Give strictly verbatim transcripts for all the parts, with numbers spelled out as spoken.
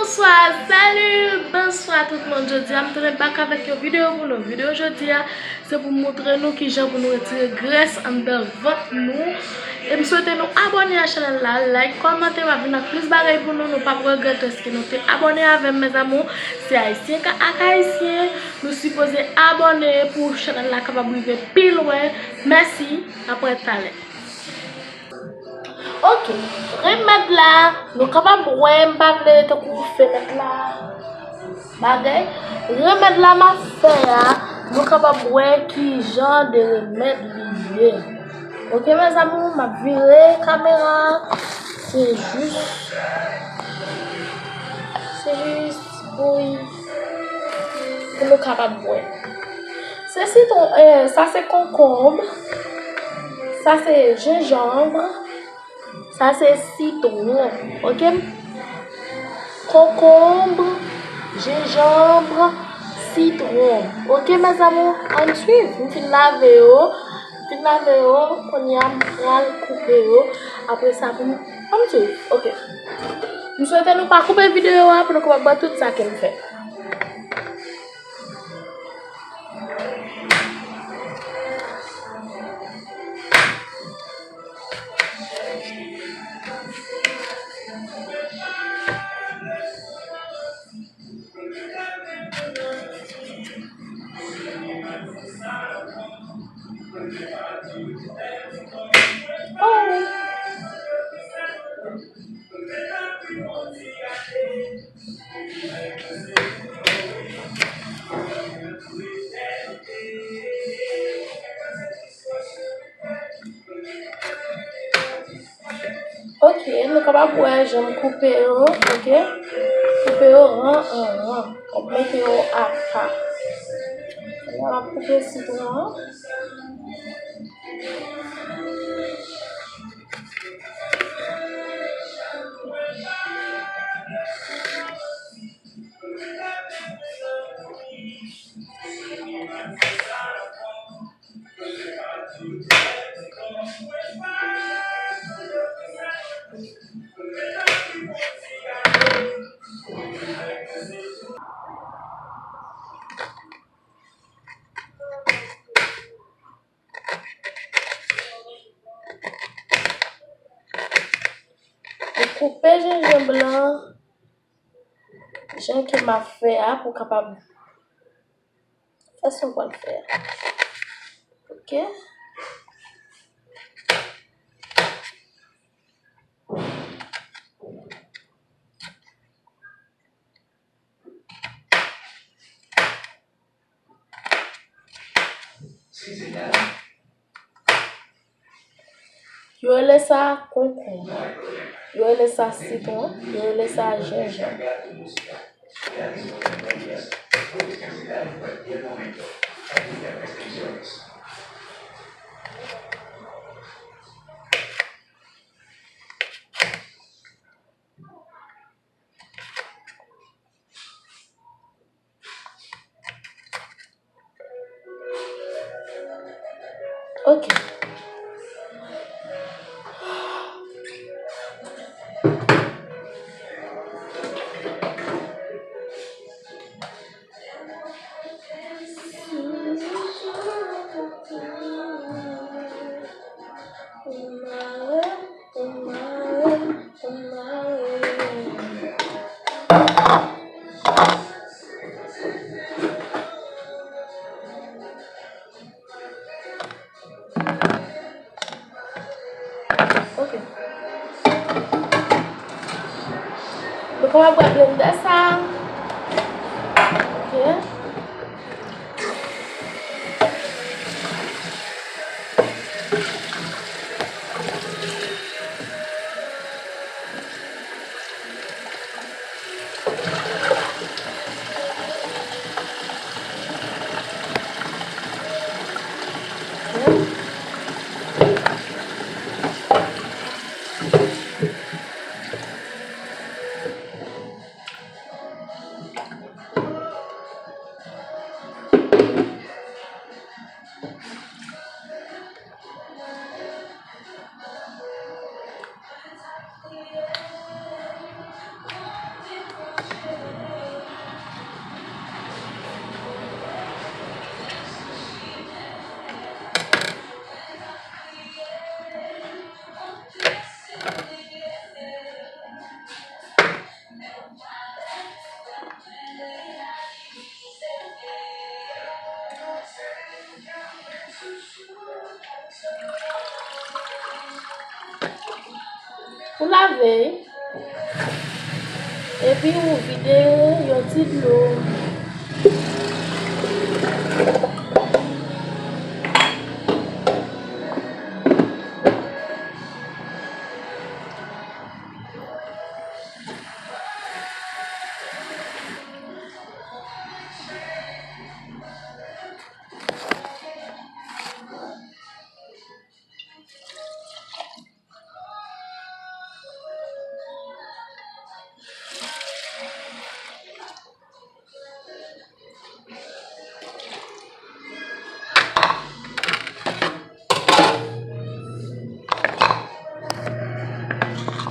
Bonswa, salut, bonswa tout moun. Jodi a m tounen back avèk yon videyo pou nou. Videyo jodi a se pou m montre nou kijan pou nou retire grès anndan vant nou. E m swete nou abòne a chanèl la, like, kòmante, w ap vin ak plis bagay pou nou. Nou p ap regrèt èske nou te abòne avè m, mes amours. Se ayisyen ka ak ayisyen, nou sipoze abòne pou chanèl la kapab rive pi lwen. Mèsi, apre talè. Ok, remèd la, nou kapab wè, m pa vle tankou fenèt la bagay. Remèd la m ap fè a, nou kapab wè ki jan de remèd li ye. Ok, mes amours, m ap vire kamera. Se jis, se jis pou, pou nou kapab wè. Se sitwon, eh, sa se konkonb. Sa se jenjanm. Sa se sitwon. Ok? Konkonb, jenjanm, sitwon. Ok, mes amours, ann swiv. M fin lave yo. M fin lave yo. Kounye a, m pral koupe yo. Apre sa, pou m, ann swiv. Ok. M swete nou pa koupe videyo a pou nou kapab wè tout sa ke m fè. Ok, nou kapab wè jan m koupe yo, ok? Koupe yo ran an ran. W ap mete yo apa. Kounye a m ap koupe sitwon an. Ou koupe jenjanm lan jan ke m ap fè a pou w kapab fè sa w pral fè a. Ok? Yo rele sa konkonb. Yo rele sa sitwon. Yo rele sa jenjanm. Ok. Ok. Nou kapab pran blendè sa. Ok. Lave, epi ou vide yon ti dlo.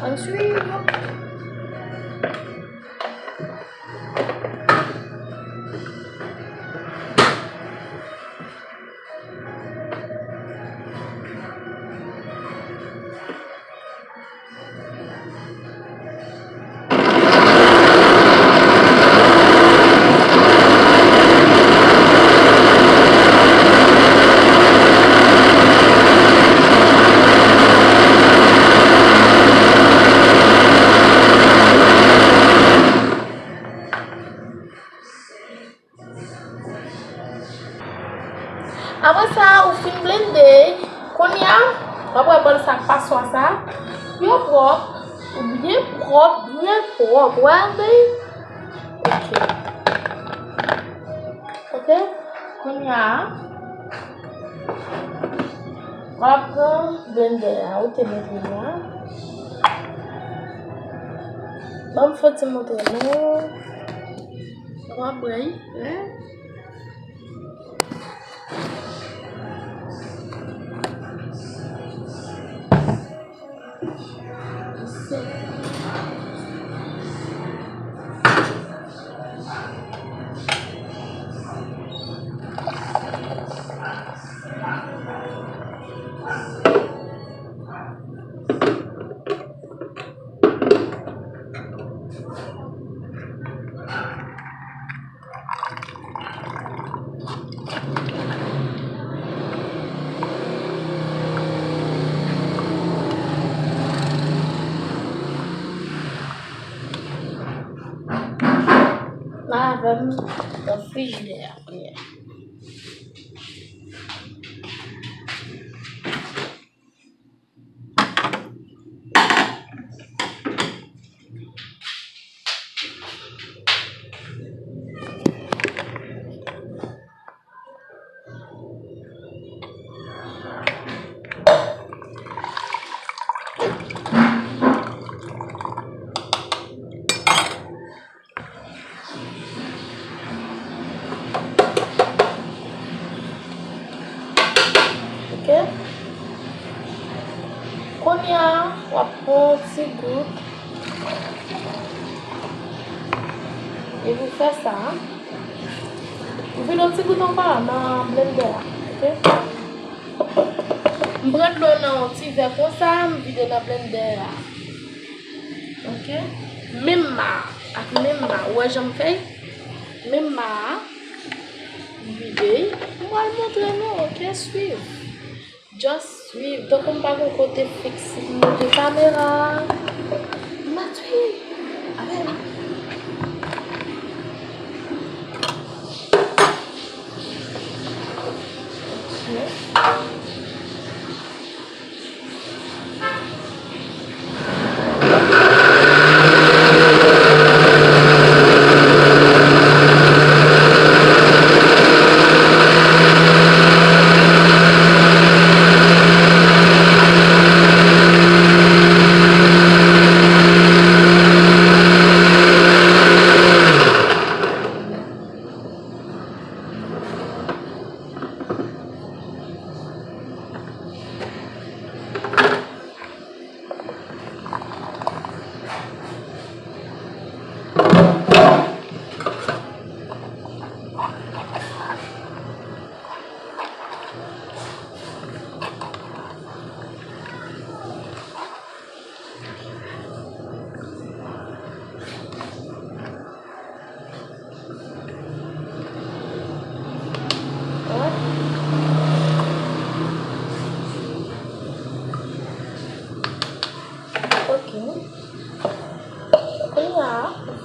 Ann swiv. Apre sa, ou fin blende, kounye a, w ap wè bòl sa ak paswa sa, yo pwòp, byen pwòp, byen pwòp. Wè, bèy? Ok. Ok? Kounye a, w ap pran blendè a, ou te blende a. Ban m fè ti montre nou. W ap wè, wi. Lave m nan frijidè a kounye a. Ok. Kounye a, w ap pran yon ti gout. Epi w fè sa. W vide yon ti gout ankò nan blendè a. Ok. M pran dlo nan yon ti vè konsa, m vide nan blendè a. Ok. Menm ma a, ak menm ma a. Ou wè jan m fè? Menm ma a. M vide. M pral montre nou, ok? Swiv. Just swiv. Tankou m pa gen kote fiks pou m monte kamera. M ap swiv. Avè m. Ok.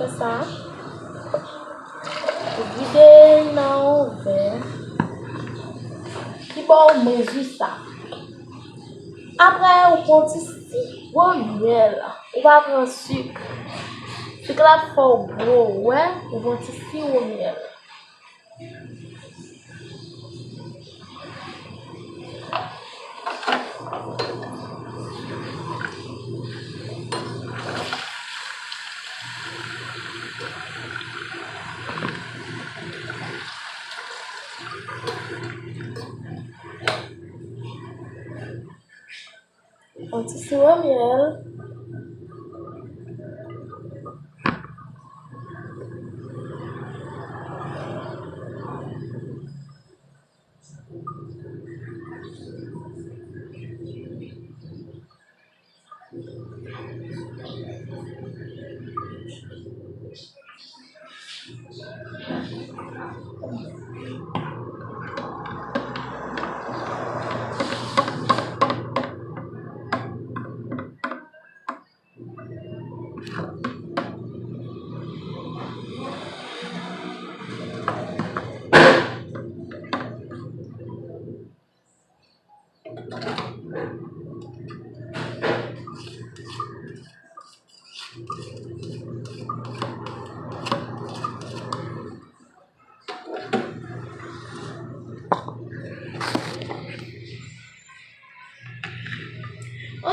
Sa, ou vide nan yon vè ki ba w mezi sa. Apre, ou pran ti siwo myèl. Ou pa pran sik. Sik la ap fè w gwo, wè, ou pran ti siwo myèl. Yon ti siwo myèl.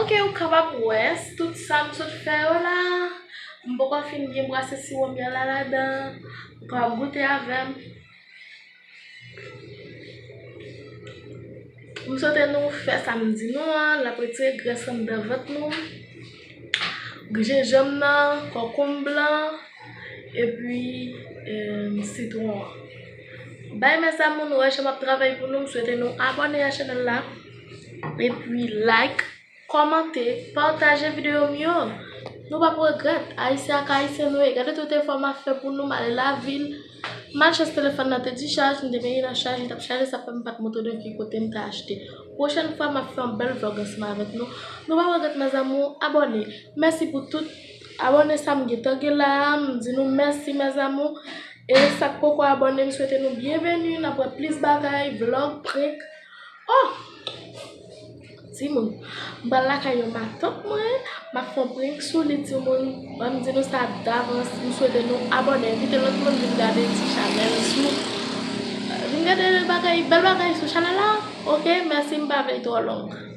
Ok, ou kapab wè tout sa m sot fè yo la. M poko fin byen brase siwo myèl la ladan. Ou kapab goute avè m. M swete nou fè sa m di nou an, l ap retire grès anndan vant nou. Jenjanm nan, kòkonm blan, epi, eh, sitwon an. Bay mes amours, nou wè jan m ap travay pou nou, m swete nou abòne a chanèl la, epi like, kòmante, pataje videyo m yo. Nou p ap regrèt. Ayisyen ak Ayisyen nou ye. Gade tout efò m ap fè pou nou, m ale lavil. Malchans telefòn nan te dichaj, m te mete nan chaj, li t ap chaje, sa fè m pa t montre nou ki kote m te achte. Pwochèn fwa, m ap fè yon bèl vlog ansanm avèk nou. Nou p ap regrèt, mes amours, abòne. Mèsi pou tout abòne sa m gentan gen la a, m di nou mèsi, mes amours. E sa k poko abòne, m swete nou byenveni, n ap wè plis bagay, vlog, prank. Oh! Timoun, m pral lakay yon matant mwen, m ap fè yon prank sou li, timoun. Ban m di nou sa davans, m swete nou abòne, envite lòt moun vin gade ti chanèl sou, vin gade bagay, bèl bagay sou chanèl la. Ok, mèsi, m pa vle l twò long.